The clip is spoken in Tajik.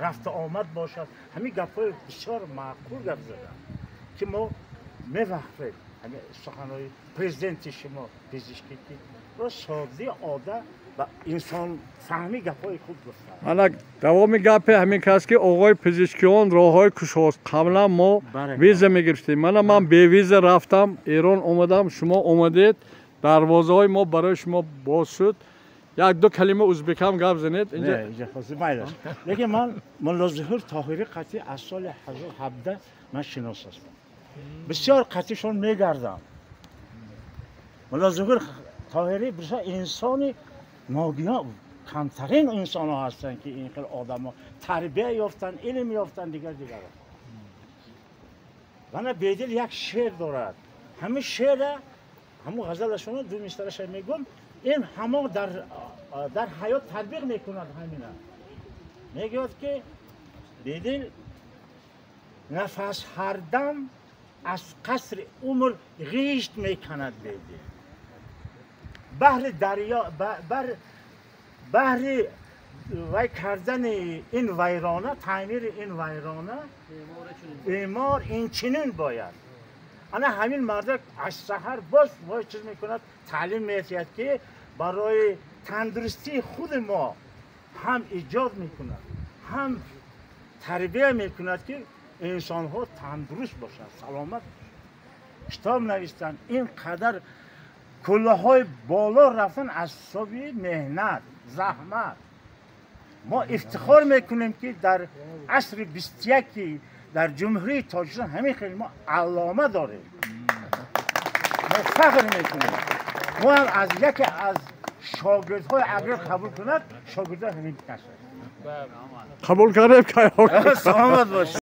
Рафта омад бошад. Ҳамин гапҳои бисёр маъқул гап задам, ки мо мевахфем ҳамин суханҳои президенти шумо Пезишкӣ, ки соддӣ ода ва инсонфаҳмӣ гапҳои хуб гуфтанд. Ана давоми гапе ҳамин кас, ки оғои Пезишкиён роҳҳои кушост. Қаблан мо виза мегирифтем. Мана ман бевиза рафтам Эрон, омадам, шумо омадед, дарвозаҳои мо барои шумо боз шуд. Як ду калима узбекам гап занед. Лекин ман Мулло Зуҳур Тоҳирӣ қатъи аз соли 17 ман шинос ҳастам, бисёр қатъишон мегардам. Мулло Зуҳур Тоҳирӣ бисёр инсони ногиён, камтарин инсонҳо ҳастанд, ки ин хел одамо тарбия ёфтанд, илм ёфтанд, дигар дигар. Мана Бедил як шеър дорад, ҳамин шеъра, ҳамун ғазалашона ду мисраша мегӯм. Ин ҳамон дар ҳаёт татбиқ мекунад. Ҳамина мегӯяд, ки Бедил: нафас ҳардам аз қасри умр ғишт меканад, Бедил баҳри дарё баҳри вай кардани ин вайрона, таъмири ин вайрона бемор инчунин бояд. Ана ҳамин мардак аз саҳар боз вой чиз мекунад, таълим медиҳад, ки барои тандурустии худи мо ҳам эҷод мекунад, ҳам тарбия мекунад, ки инсонҳо тандуруст бошанд, саломат. Китоб навистанд, ин қадар кӯллаҳои боло рафтан аз ҳисоби меҳнат, заҳмат. Мо ифтихор мекунем, ки дар асри 21 дар Ҷумҳурии Тоҷикистон ҳамин хел мо аллома дорем. Мо фахр мекунем. Мо ҳам аз яке аз шогирдҳои, агар қабул кунад, шогирдҳои ҳамин кас. Қабул кардем. Саломат бошед.